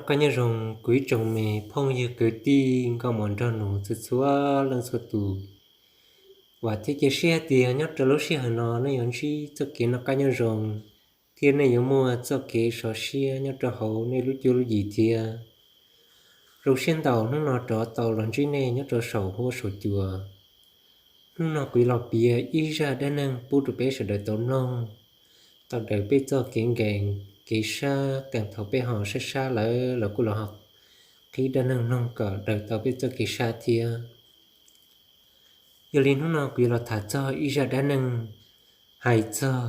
Koj nyob zoo kuv ib tsoom me phooj ywg kwv tij nkauj muam nraug nus txhua txhua leej txhua tus. Vam thiab cia siab tias nyob rau lub sij hawm no nej yuav ntsib txoj kev noj qab nyob zoo, thiab nej yuav muaj txoj kev sov siab nyob rau hauv nej lub cuab lub yig thiab. Zoo siab ntau hnub no rov tau los ntsib nej nyob rau saum huab saum cua. Hnub no kuv los piav ib zaj dab neeg pub rau peb sawv daws tau mloog, tau daws peb txoj kev nkees kev sab, thaum peb ho sab sab lawm los kuj los qhib dab neeg mloog kom daws tau peb txoj kev sab thiab. Yog li hnub no kuv yuav los tham txog ib zaj dab neeg hais txog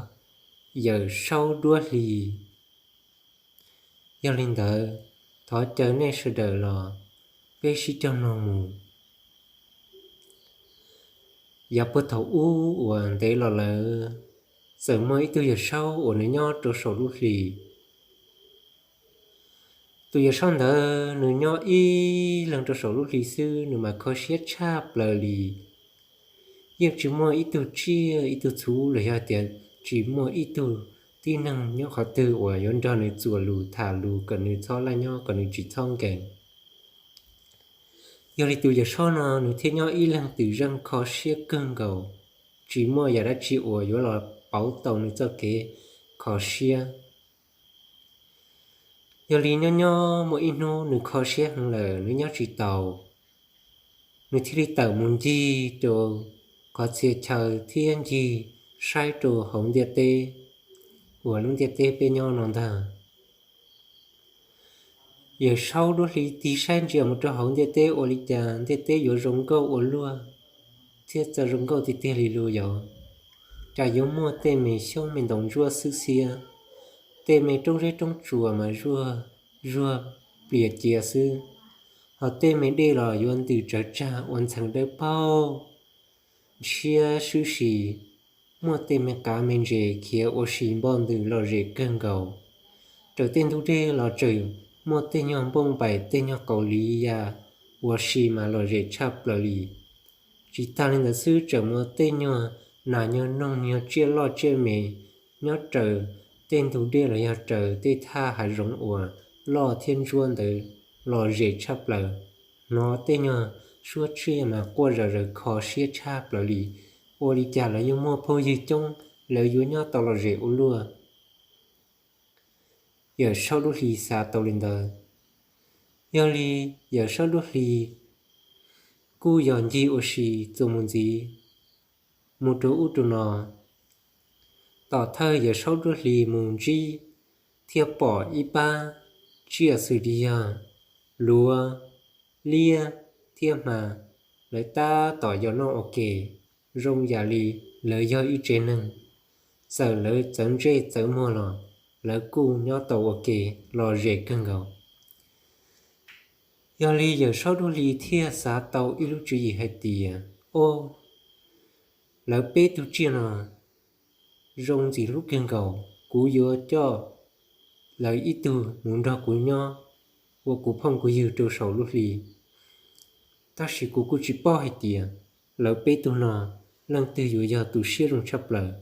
Yawm Saub Duab Hli. Yog li ntawd, thov caw nej sawv daws los peb sib cog mloog mus. Yav puag thaum ub uas ntev los lawm, txawm muaj ib tug yawm saub uas nws nyob rau saum lub hli. Tus yawm saub ntawd nws nyob ib leeg rau saum lub hli xwb, nws mas kho siab tshaj plaws li. Yeej tsis muaj ib tug tsiaj ib tug txhu los yog tias tsis muaj ib tug tib neeg nyob qhov twg uas yuav nrog nws txuas lus tham lus kom nws txhob laj nyob, kom nws tsis txhob nkees. Yog li tus yawm saub no nws thiaj nyob ib leeg twm zeej kho siab kawg nkaus, tsis muaj yam dab tsi uas yuav los pauv tau nws txoj kev kho siab. Yog li nyob nyob muaj ib hnub nws kho siab heev lawm nws nyob tsis taus, nws thiaj li tawm mus ncig rau qhov txhia chaw thiab ncig saib rau hauv ntiaj teb uas lub ntiaj teb peb nyob no ntag. Yawm saub duab hli tig saib ntsia mus rau hauv ntiaj teb ua li cas ntiaj teb yuav zoo nkauj ua luaj, thiab txawj zoo nkauj tiag tiag li lus yos. Cas yuav muaj tej me xyoob me ntoos ntsuab xwb xiab, tej me roob zeb roob tsuas mas zuag zuag plias cia xwb, hos tej me dej los yuav ntws tsawv tsag ua ntxheev dawb paug ntshiab swb si. Muaj tej me qav me ntses khiav ua si npoj ntws lom zem kawg nkaus. Raws tej ntug dej los tseem muaj tej nyuag npauj npaim tej nyuag qau liv ya ua si mas lom zem tshaj plaws li. Tsis tag li ntawd xwb tseem muaj tej nyuag nas nyuag noog nyuag tsiaj loj tsiaj me nyob raws tej ntug dej los yog raws tej thaj hav zoov uas loj thiab ntsuab ntawd lom zem tshaj plaws. Hnov tej nyuag suab tsiaj mas quaj zom zaws kho siab tshaj plaws li. Ua li cas lawv yuav muaj phooj ywg coob, lawv yuav nyob tau lom zem ua luaj. Yawm saub duab hli xav tau li ntawd. Yog li yawm saub duab hli kuj yog ncig ua si txuas mus ntxiv mus rau ub rau no. Tom thawj yawm saub duab hli mus ntsib thiaj pom ib pab tsiaj xws li yog luav, liab thiab hma, lawv tab tom yos noj ua ke zoo yam li lawv yog ib tsev neeg. Txawm lawv txawv ntsej txawv muag los lawv kuj nyob tau ua ke lom zem kawg nkaus. Yog li yawm saub duab hli thiaj xav tau ib lub tswv yim hais tias, o, lawv peb tug tsiaj no zoo ntxim hlub kawg nkaus, kuv yuav coj lawv ib tug mus nrog kuv nyob ua kuv phooj kuv ywg rau saum lub hli. Tab sis kuv kuj tsis paub hais tias lawv peb tug no leej twg yuav yog tus siab zoo tshaj plaws.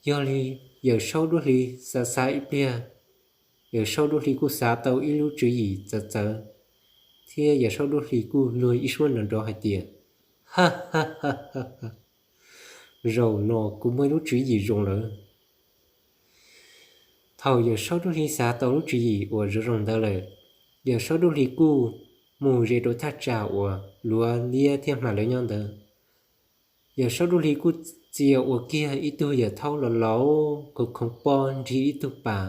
Yog li yawm saub duab hli xav xav ib pliag, yawm saub duab hli kuj xav tau ib lub tswv yim txawv txawv, thiab yawm saub duab hli kuj luag ib suab nrov nrov hais tias, ha ha ha ha, zaum no kuv muaj ib lub tswv yim zoo lawm. Thaum yawm saub duab hli xav tau lub tswv yim uas zoo zoo ntawd lawm, yawm saub duab hli kuj mus ze rau thaj tsam uas luav, liab thiab hma lawv nyob ntawd. Yawm saub duab hli kuj txia ua kiag ib tug yawm thaub laus laus khoov khoov pob nrig ib tug pas,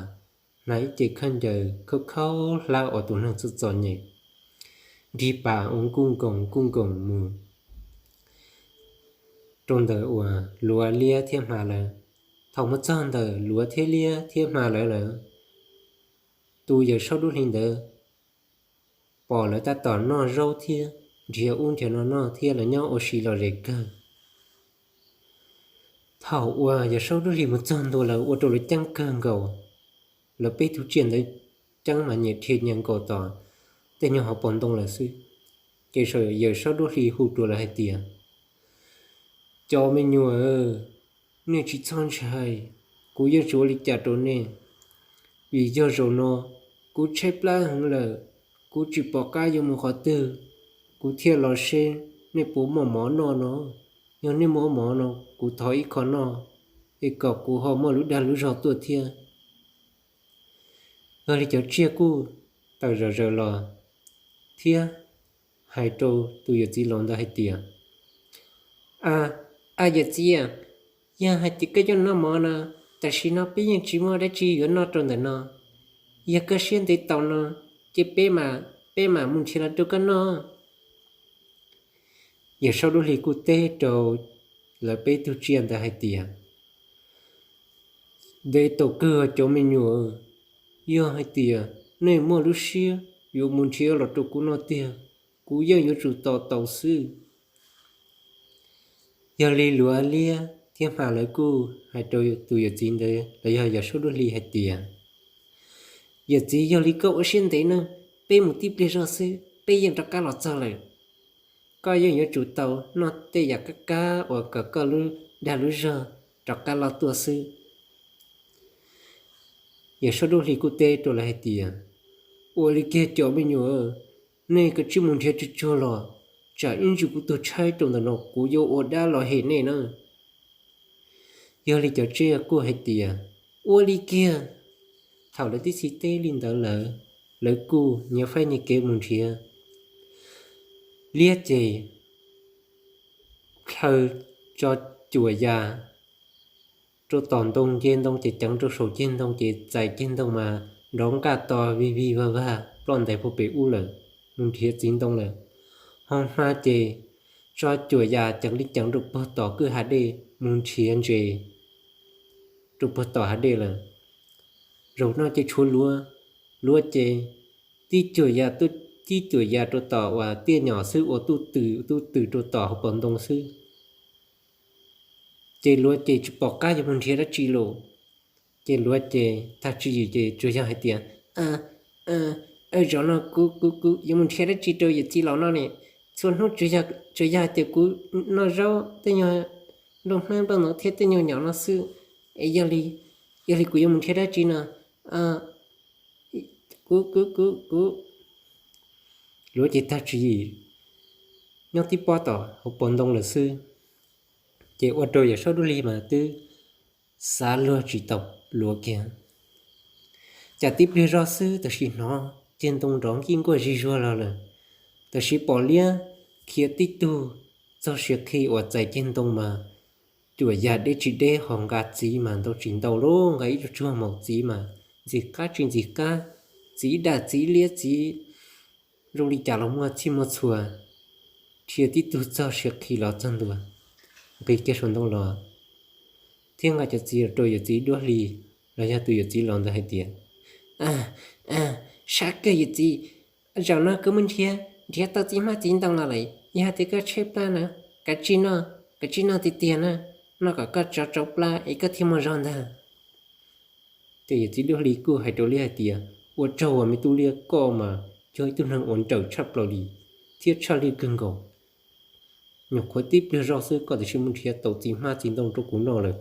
hnav ib ce khaub ncaws khaub khaub hlab uas tus neeg txom txom nyem, nrig pas ua nkuj nkoos nkuj nkoos mus rau ntawm uas luav, liab thiab hma lawv. Thaum mus txog ntawm luav thiab liab thiab hma lawv lawm, tus yawm saub duab hli ntawd pom lawv tab tom noj zaub thiab nrhiav ub nrhiav no noj thiab lawv nyob ua si lom zem kawg. Thaum uas yawm saub duab hli mus txog ntua lawv ua rau lawv ceeb kawg nkaus. Lawv peb tug tsiaj ntawd ceeb mas nyias dhia nyias nkaus tom tej nyuag hauv paus ntoo lawm xwb. Ces yawm saub duab hli hu rau lawv hais tias, cov me nyuam, nej tsis txhob ntshai, kuv yeej tsis ua li cas rau nej, vim yog zaum no Kuv tshaib plab heev lawm, kuv tsis pom qab yuav mus qhov twg, kuv thiaj los seb nej puas muaj mov noj no. Yog nej muaj mov no kuv thov ib qho noj, es kom kuv ho muaj lub dag lub zog tuaj thiab. Yog li cov tsiaj kuj tawm zom zaws los thiab hais rau tus yawm txiv laus ntawd hais tias, A, a yawm txiv, yog hais tias koj coj noj mov no, tam sim no peb yeej tsis muaj dab tsi yuav noj rau ntawm no. Yog koj siab ntev tau no, ces peb mam, peb mam mus nrhiav los rau koj noj. Yawm saub duab hli kuj teb rau lawv peb tug tsiaj ntawd hais tias, Ntev tau kawg cov me nyuam, yog hais tias nej muaj lub siab yuav mus nrhiav los rau kuv noj tiag, kuv yeej yuav tsum tos tau xwb. Yog li luav liab thiab hma lawv kuj hais rau tus yawm txiv ntawd los yog yawm saub duab hli hais tias, Yawm txiv, yog li koj ua siab ntev na, peb mus tib pliag zog xwb peb yeej rov qab los txog lawm. Koj yeej yuav tsum tau noj tej yam qab qab uas kom koj lub dag lub zog rov qab los tuaj xwb. Yawm saub duab hli kuj teb rau lawv hais tias, Ua li kiag cov me nyuam, nej kav tsij mus nrhiav tsuag tsuag los, tsam ib ntsis kuv tuag tshaib rau ntawm no kuv yuav ua dab los hem nej na. Yog li cov tsiaj kuj hais tias, Ua li kiag. Thaum lawv tib txhij teb li ntawd lawm, lawv kuj nyias faib nyias kev mus nrhiav. Liab ces plhaw tso cuam yas rau tom ntoo, nce ntoo ces ceev rau saum ceg ntoo ces txais ceg ntoo mas nrov nqaj to vig vig vag vag ploj ntais puag pem ub lawm, mus nrhiav txiv ntoo lawm. Ho hma ces tso cuam yas ceev li ceev rau puag tom kwj hav dej mus nrhiav ntses rau puag tom hav dej lawm. Zaum no ces tshuav luav, luav ces tib cuam yas, tib cuam yas rau tom uas tiaj nyom xwb, ua tuj twm tuj twm rau tom hauv paus ntoo xwb. Ces luav ces tsis pom qab yuav mus nrhiav dab tsi lawm. Ces luav ces tag tswv yim ces tsuas yog hais tias, Zaum no kuv, kuv, kuv yuav mus nrhiav dab tsi rau yawm txiv laus noj ne? Txhua hnub tsuas yog hais tias kuv noj zaub, tej nyuag nplooj hmab nplooj ntoo thiab tej nyuag nyom no xwb. Es yog li, yog li kuv yuav mus nrhiav dab tsi no? Kuv, kuv, kuv, kuv. Luav ces tag tswv yim nyob tib pob tom hauv paus ntoo lawm xwb. Ces ua rau yawm saub duab hli mas twb xav luag tsis tau luav kiag. Cas tib pliag zog xwb tam sim hnov ceg ntoo nrov nkij nkuaj zig zuag los lawm. Tam sim pom liab khiav tib tug txog siav qhi uas txais ceg ntoo mas cuam yas deb tsis deb, ho nqa txiv mas ntau tsis ntau lauj, nqa ib co tsuag maum txiv mas ntxim qab tsis ntxim qab, txiv daj txiv liab txiv zoo li cas los muaj txhij muaj txhua, khiav tib tug txog siav qhi los txog ntua, nqis kiag saum ntoo los thiab nqa cov txiv rau yawm txiv duab hli los yog tus yawm txiv laus ntawd hais tias, Sab kawg yawm txiv, zaum no kuv mus nrhiav, nrhiav tau txiv hmab txiv ntoo los lawm, yog hais tias koj tshaib plab na, kav tsij noj, kav tsij noj tiag tiag na, noj kom koj tsau tsau plab es koj thiaj muaj zog ntag. Ces yawm txiv duab hli kuj hais rau liab hais tias, Ua tsaug uas me tub liab, koj mas yog ib tug neeg uas nrawm tshaj plaws li thiab tshaj lij kawg nkaus. Nyuam qhuav tib pliag zog xwb koj tiam sis mus nrhiav tau txiv hmab txiv ntoo rau kuv noj lawm.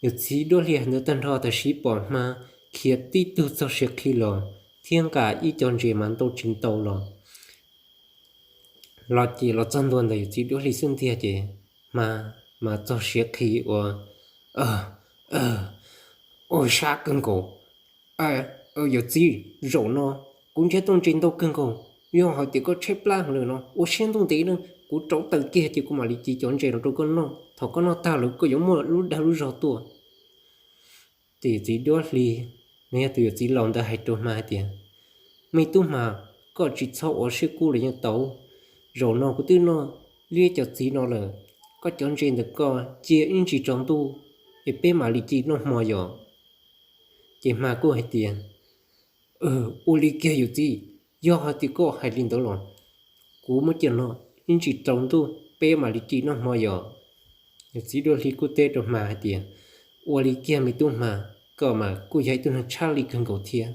Yawm txiv duab hli hais ntawd tag nrho tam sim pom hma khiav tib tug txog siav qhi los thiab nqa ib co ntses mas ntau tsis ntau los, los ces los txog ntua ntawm yawm txiv duab hli xwb ntiag ces hma mas txog siav qhi ua, Ua sab kawg nkaus. Yawm txiv, zaum no kuv nrhiav tau ntses ntau kawg nkaus, yog hais tias koj tshaib plab heev lawm no ua siab ntuj ntev na, kuv rauv taws kiag ces kuv mam li ci cov ntses no rau koj noj. Thaum koj noj tag lawm koj yuav muaj lub dag lub zog tuaj. Ces yawm txiv duab hli, nws yog tus yawm txiv laus ntawd hais rau hma hais tias, Me tub hma, koj tsis txhob ua siab kub los yeej tau. Zaum no kuv twb noj liab cov txiv no lawm, koj cov ntses ntawm koj cia ib ntsis tsaus ntuj es peb mam li ci noj hmo yom. Ces hma kuj hais tias, Ua li kiag yawm txiv, yog hais tias koj hais li ntawd los kuv muab cia no, ib ntsis tsaus ntuj peb mam li ci noj hmo yom. Yawm txiv duab hli kuj teb rau hma hais tias, Ua li kiag me tub hma, koj mas kuj yog ib tug neeg tshaj lij kawg nkaus thiab.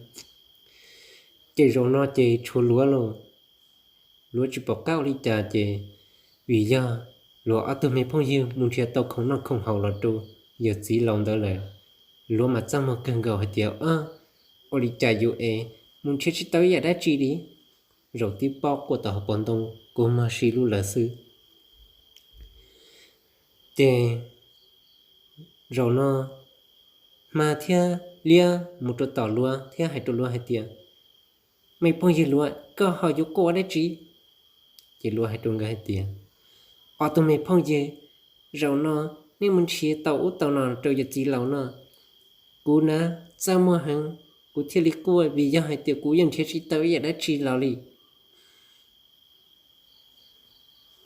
Ces zaum no ces tshuav luav lauj, luav tsis pom qab ua li cas ces vim yog luav ob tug me phooj ywg mus nrhiav tau khoom noj khoom haus los rau yawm txiv laus ntawd lawm, luav mas txaj muag kawg nkaus hais tias, Ua li cas yus es mus nrhiav tsis tau ib yam dab tsi li? Zaum tib pob quaj tau hauv paus ntoo kua muag si lug lawm xwb. Ces zaum no hma thiab liab mus rau tom luav thiab hais rau luav hais tias, me phooj ywg luav, koj ho yuav quaj ua dab tsi? Ces luav hais rau nkawd hais tias, ob tug me phooj ywg, zaum no nej mus nrhiav tau ub tau no rau yawm txiv laus no, kuv na txaj muag heev, kuv thiaj li quaj vim yog hais tias kuv yeej nrhiav tsis tau ib yam dab tsi los li.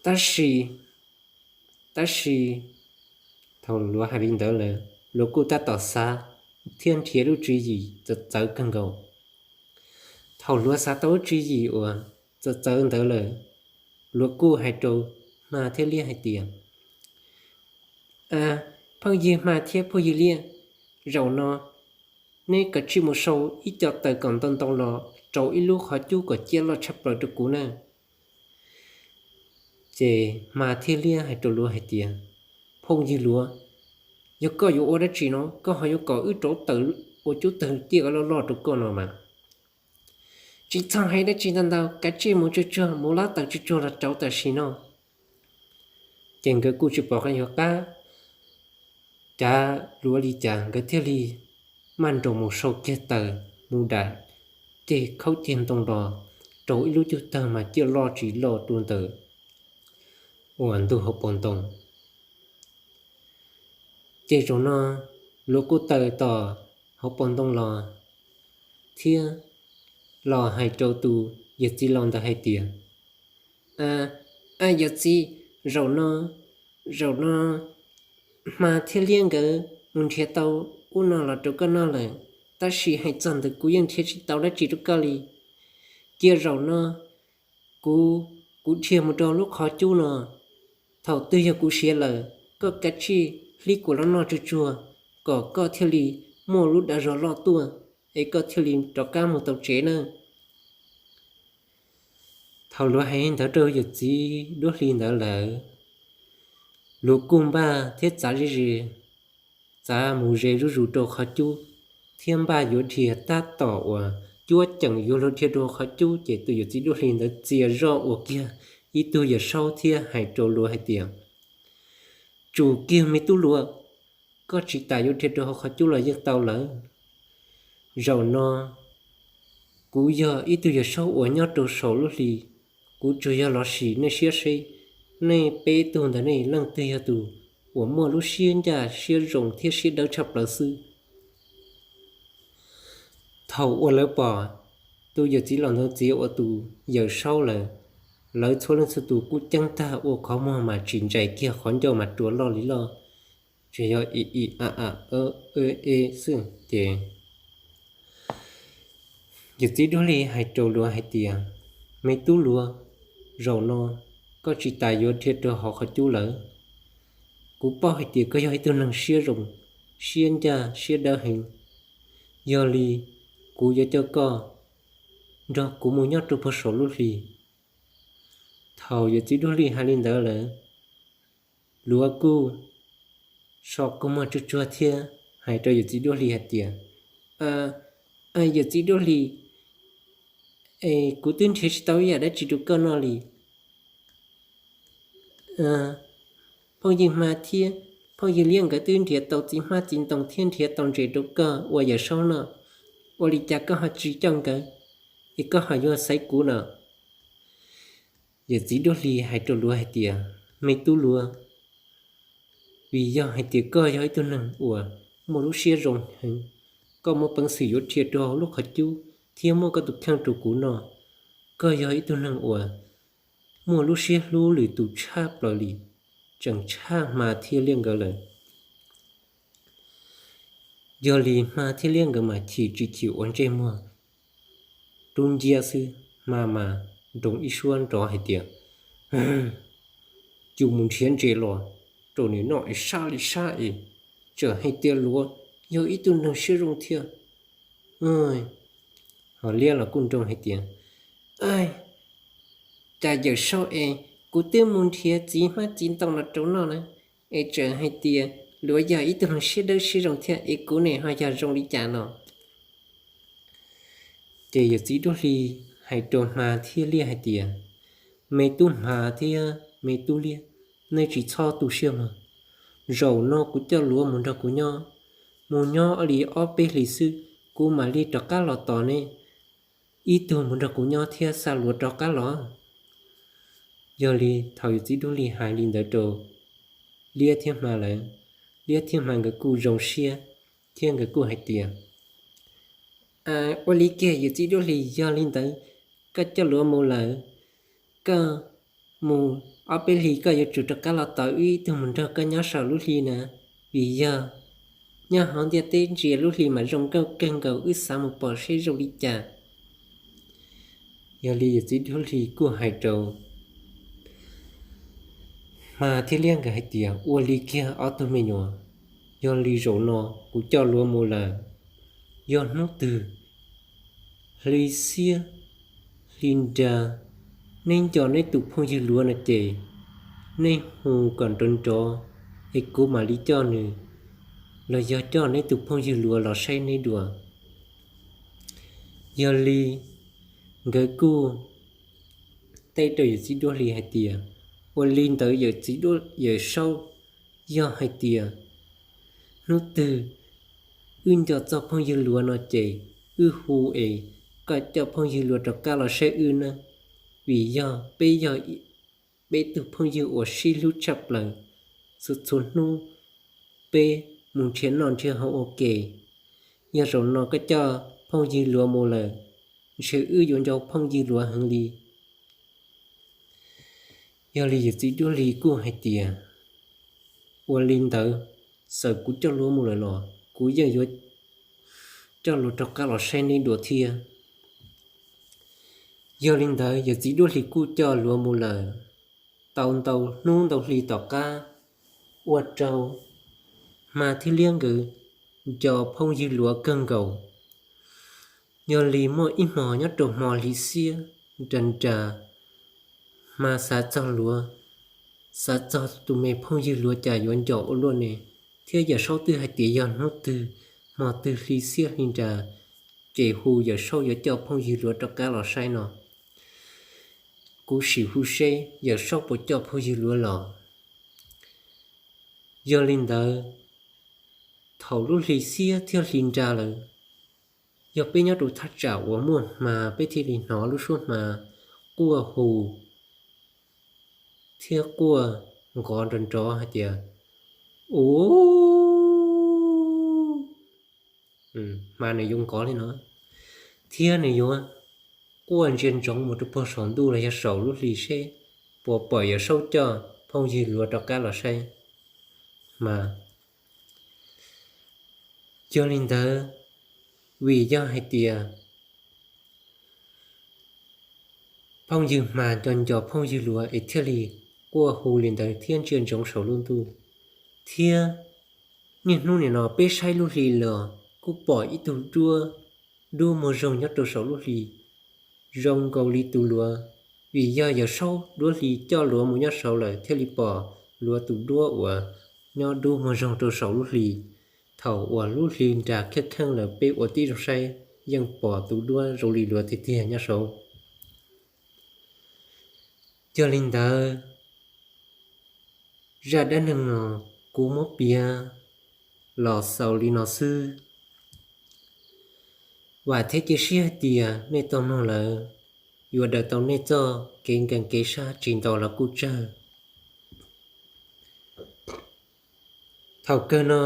Tab sis, tab sis thaum luav hais li ntawd lawm, luav kuj tab tom xav thiab nrhiav lub tswv yim txawv txawv kawg nkaus. Thaum luav xav tau lub tswv yim uas txawv txawv ntawd lawm, luav kuj hais rau hma thiab liab hais tias, a, phooj ywg hma thiab phooj ywg liab, zaum no neb kav tsij mus sau ib co taws kom ntau ntau los rau ib lub qhov cub kom ciaj loj tshaj plaws rau kuv na. Ces hma thiab liab hais rau luav hais tias, phooj ywg luav, yog koj yuav ua dab tsi no koj ho yuav kom wb rauv taws ua cub taws ciaj loj loj rau koj no mas? Tsis txhob hais dab tsi ntau ntau, kav tsij mus tsuag tsuag mus lab taws tsuag tsuag los rauv tam sim no. Ces nkawd kuj tsis pom qab yuav qab cav luav li cas, nkawd thiaj li maj nroos mus sau kiag taws mus dam ceg khaub ceg ntoo los rau ib lub cub taws mas ciaj loj tsis loj rau ntawm uas ntug hauv paus ntoo. Ces zaum no luav kuj tawm tom hauv paus ntoo los thiab los hais rau tus yawm txiv laus ntawd hais tias, a, yawm txiv, zaum no, zaum no hma thiab liab nkawd mus nrhiav tau ub no los rau koj noj lawm, tab sis hais txog ntawd kuv yeej nrhiav tsis tau dab tsi rau koj li. Cia zaum no kuv, kuv dhia mus rau lub qhov cub no, thaum twg yog kuv siav lawm koj kav tsij hlib kuv los noj tsuag tsuag, kom koj thiaj li muaj lub dag zog loj tuaj, es koj thiaj li rov qab mus tau tsev nawb. Thaum luav hais ntawd rau yawm txiv duab hli ntawd lawm, luav kuj npaj thiab txav ze ze, txav mus ze zuj zus rau qhov cub, thiab npaj yuav dhia. Tab tom uas cuab ceem yuav luag dhia rau qhov cub ces tus yawm txiv duab hli ntawd txia zoj ua kiag ib tug yawm saub thiab hais rau luav hais tias, tsum kiag me tub luav, koj tsis tas yuav dhia rau hauv qhov cub los yeej tau lawm. Zaum no kuv yog ib tug yawm saub uas nyob rau saum lub hli, kuv tsuas yog los sim nej siab seb nej peb tug ntawm nej leej twg yog tus uas muaj lub siab ncaj siab zoo thiab siab dawb tshaj plaws xwb. Thaum uas lawv pom tus yawm txiv laus ntawd txiav ua tus yawm saub lawm, lawv txhua leej txhua tus kuj ceeb tag ua qhov muag mas tsis ntsais kiag qhov ncauj mas rua loj li loj, tsuas yog i i a a e e xwb ces yawm txiv duab hli hais rau luav hais tias, me tub luav, zaum no koj tsis tas yuav dhia rau hauv qhov cub lawm. Kuv paub hais tias koj yog ib tug neeg siab zoo, siab ncaj siab dawb heev. Yog li kuv yuav coj koj nrog kuv mus nyob rau puag saum lub hli. Thaum yawm txiv duab hli hais li ntawd lawm, luav kuj so kua muag tsuag tsuag thiab hais rau yawm txiv duab hli hais tias, yawm txiv duab hli, es kuv twb nrhiav tsis tau ib yam dab tsi rau koj noj li. Phooj ywg hma thiab phooj ywg liab nkawd twb nrhiav tau txiv hmab txiv ntoo thiab nrhiav tau ntses rau koj ua yawm saub noj, ua li cas koj ho tsis coj nkawd, es koj ho yuav xaiv kuv no? Yawm txiv duab hli hais rau luav hais tias, me tub luav, vim yog hais tias koj yog ib tug neeg uas muaj lub siab zoo heev, koj muaj peev xwm yuav dhia rau hauv lub qhov cub thiab muab koj tus kheej rau kuv noj. Koj yog ib tug neeg uas muaj lub siab hlub lwm tus tshaj plaws li, tseem tshaj hma thiab liab nkawd lawm. Yog li hma thiab liab nkawd mas chim tsis chim ua ntsej muag rub nciab xwb, hma mas nroo ib suab nrov hais tias, coj mus nrhiav ntses los rau nws noj es sab li sab es, tseem hais tias luav yog ib tug neeg siab zoo thiab. Ho liab los kuj nroo hais tias, cas yawm saub es, kuv twb mus nrhiav txiv hmab txiv ntoo los rau noj na, es tseem hais tias luav yog ib tug neeg siab dawb siab zoo thiab es kuv ne ho yog zoo li cas no? Ces yawm txiv duab hli hais rau hma thiab liab hais tias, me tub hma thiab me tub liab, nej tsis txhob tu siab mog. Zaum no kuv coj luav mus nrog kuv nyob, mus nyob li ob peb hlis xwb, kuv mam li rov qab los tos nej ib tug mus nrog kuv nyob thiab xa luav rov qab los. Yog li thaum yawm txiv duab hli hais li ntawd rau liab thiab hma lawm, liab thiab hma nkawd kuj zoo siab thiab nkawd kuj hais tias, ua li kiag yawm txiv duab hli, yog li ntawd koj coj luav mus lawm, koj mus ob peb hlis koj yuav tsum rov qab los tos wb ib tug mus nrog koj nyob saum lub hli na, vim yog nyob hauv ntiaj teb ntsia lub hli mas zoo nkauj kawg nkaus, wb xav mus pom seb zoo li cas. Yog li yawm txiv duab hli kuj hais rau hma thiab liab nkawd hais tias, ua li kiag ob tug me nyuam, yog li zaum no kuv coj luav mus lawm, yog hnub twg hli xiab hli nra neb nco neb tus phooj ywg luav no ces neb hu kom nrov nrov, es kuv mam li coj nws los yog coj neb tus phooj ywg luav los saib neb dua. Yog li nkawd kuj teb rau yawm txiv duab hli hais tias, ua li ntawd yawm txiv duab, yawm saub, yog hais tias hnub twg wb nco txoj phooj ywg luav no ces wb hu es koj coj phooj ywg luav rov qab los saib wb nawb, vim yog peb yog peb tug phooj ywg uas sib hlub tshaj plaws, txhua txhua hnub peb mus nrhiav noj nrhiav haus ua ke. Yog zaum no koj coj phooj ywg luav mus lawm, ntshe wb yuav nco phooj ywg luav heev li. Yog li yawm txiv duab hli kuj hais tias, ua li ntawd, txawm kuv coj luav mus lawm los kuv yeej yuav coj luav rov qab los saib neb dua thiab. Yog li ntawd yawm txiv duab hli kuj coj luav mus lawm. Tau ntau hnub ntau hli tom qab, ua rau hma thiab liab nkawd nco phooj ywg luav kawg nkaus. Yog li muaj ib hmo nyob rau hmo hli xiab nra nra, hma xav txog luav, xav txog tus me phooj ywg luav cas yuav nco ua luaj ne, thiab yawm saub twb hais tias yog hnub twg hmo twg hli xiab hli nra ces hu yawm saub yuav coj phooj ywg luav rov qab los saib no. Kuv sim hu seb yawm saub puas coj phooj ywg luav los. Yog li ntawd, thaum lub hli xiab thiab hli nra lawm, yog peb nyob rau thaj tsam uas muaj hma peb thiaj li hnov lub suab hma quaj hu thiab quaj nqov nrov nrov hais tias, u, hma nws yuav nqov li no, thiab nws yuav quaj ntsia ntsoov mus rau puag saum ntuj los yog saum lub hli seb puas pom yawm saub coj phooj ywg luav rov qab los saib hma. Yog li ntawd, vim yog hais tias phooj ywg hma nco nco phooj ywg luav es thiaj li quaj hu li ntawd thiab ntsia ntsoov saum lub ntuj. Thiab niaj hnub nim no peb saib lub hli los kuj pom ib tug duab, duab muag zog nyob rau saum lub hli, zoo nkaus li tus luav. Vim yog yawm saub duab hli coj luav mus nyob saud lawm thiaj li pom luav tus duab uas nyob dub muag zog rau saum lub hli. Thaum uas lub hli nra kheej kheej lawm peb ua tib zoo saib yeej pom tus duab zoo li luav tiag tiag nyob saud. Yog li ntawd, zaj dab neeg no kuv muab piav los xaus li no xwb. Vam thiab cia siab hais tias nej tau mloog lawm yuav daws tau nej txoj kev nkees kev sab tsis ntau los kuj tsawg. Thaum kawg no,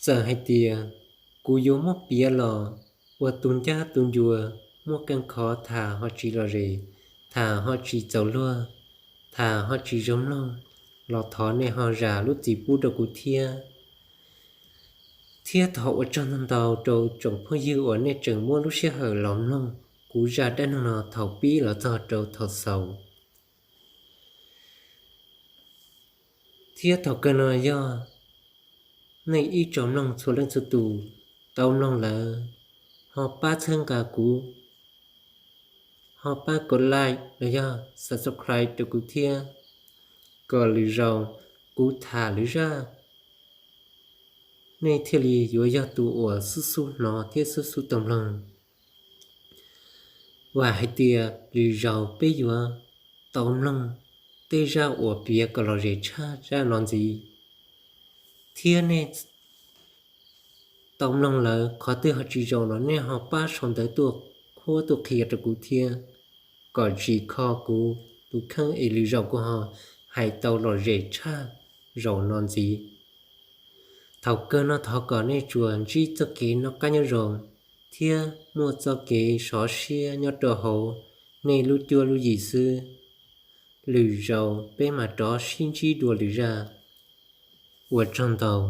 txawm hais tias kuv yuav muab piav los ua tus ncab tus ncua, muaj keeb khov tham ho tsis lom zem, tham ho tsis txaus luag, tham ho tsis zoo mloog, los thov nej ho zam lub txim pub rau kuv thiab. Thiab thov ua tsaug ntau ntau rau tsoom phooj ywg uas nej tseem muab lub sij hawm los mloog kuv zaj dab neeg no thaum pib los txog rau thaum xaus. Thiab thaum kawg no yog nej ib tsoom mloog txhua leej txhua tus tau mloog lawm, ho pab txhawb nqa kuv, ho pab kom like los yog subscribe rau kuv thiab, kom lwm zaus kuv tham lwm zaj nej thiaj li yuav yog tus uas xub xub hnov thiab xub xub tau mloog. Vam hais tias lwm zaus peb yuav tau mloog tej zaj uas piav kom lom zem tshaj zaj no ntxiv, thiab nej tau mloog lawm qhov twg ho tsis zoo los nej ho pab sau ntawv tuaj qhuab tuaj qhia rau kuv thiab, kom tsim kho kuv tus kheej es lwm zaus kuv ho hais tau lom zem tshaj zaum no ntxiv. Thaum kawg no thov kom nej tsuas ntsib txoj kev noj qab nyob zoo thiab muaj txoj kev sov siab nyob rau hauv nej lub cuab lub yig xwb. Lwm zaus peb mam rov sib ntsib dua lwm zaj. Ua tsaug ntau.